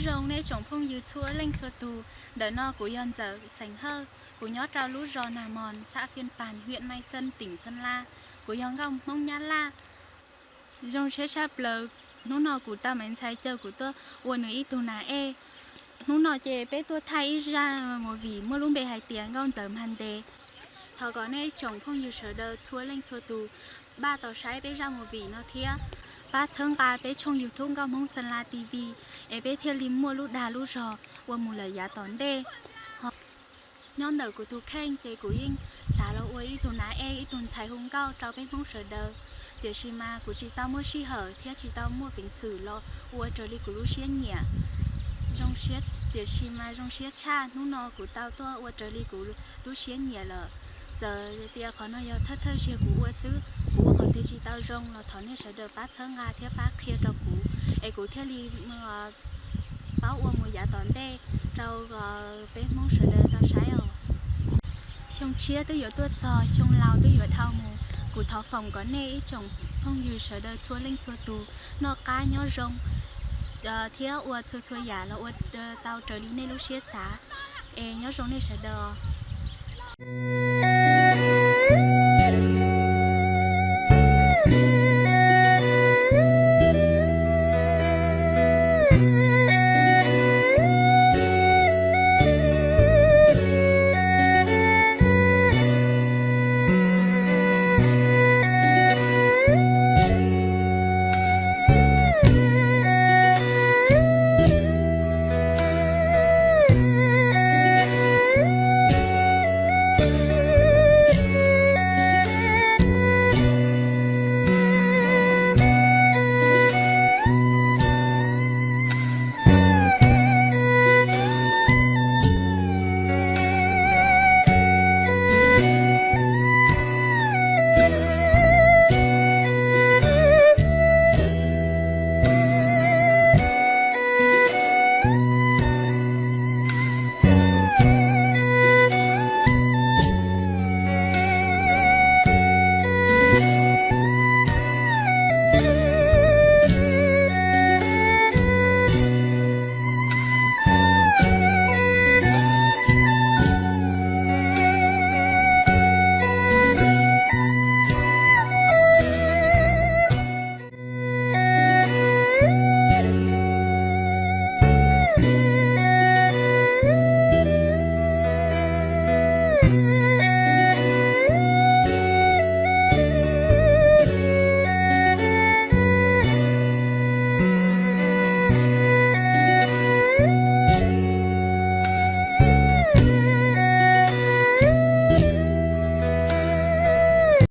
Nyob zoo nej tsoom phooj ywg txhua leej txhua tus, ntawm no kuv yog Ntxawm xeem Hawj, kuv nyob rau lub zos Nag Mos, xav Phiaj Pas, hwm Mai Xeej, teem Xeeb Laj, kuv yog nkauj Hmoob Nyab Laj. Zoo siab tshaj plaws, hnub no kuv tau Maiv Ntxhais caw kuv tuaj ua nws ib tug nas ej. Hnub no ces peb tuaj thaij ib zaj movie muaj lub npe hais tias Nkauj Ntxawm Mag Ntes. Thov kom nej tsoom phooj ywg sawv daws txhua leej txhua tus pab tau saib peb zaj movie no thiab pab txhawb nqa peb tshooj YouTube Nkauj Hmoob Xeeb Laj T V, es peb thiaj li muaj lub dag lub zog ua mus lawm yav tom ntej. Nyob ntawm kuv tus kheej ces kuv yeej xav los ua ib tug nas ej, ib tug ntxhais hu nkauj rau peb Hmoob sawv daws, tiam sis mas kuv tsis tau muaj sij hawm thiab tsis tau muaj peev xwm los ua raws li kuv lub siab nyiam. Tiam sis mas zoo siab tshaj hnub no kuv tau tuaj ua raws li kuv lub siab nyiam lawm. Txawm tias qhov no yog thawj thawj zaug kuv ua xwb, kuv ua qhov twg tsis tau zoo los thov nej sawv daws pab txhawb nqa thiab pab qhia rau kuv, es kuv thiaj li paub ua mus yav tom ntej rau peb Hmoob sawv daws tau saib os. Xyoo tshiab twb yuav tuaj txog, xyoo laus twb yuav dhau mus, kuv thov foom kom nej ib tsoom phooj ywg sawv daws txhua leej txhua tus noj qab nyob zoo thiab ua txhua txhua yam los ua tau raws li nej lub siab xav, es nyob zoo nej sawv daws.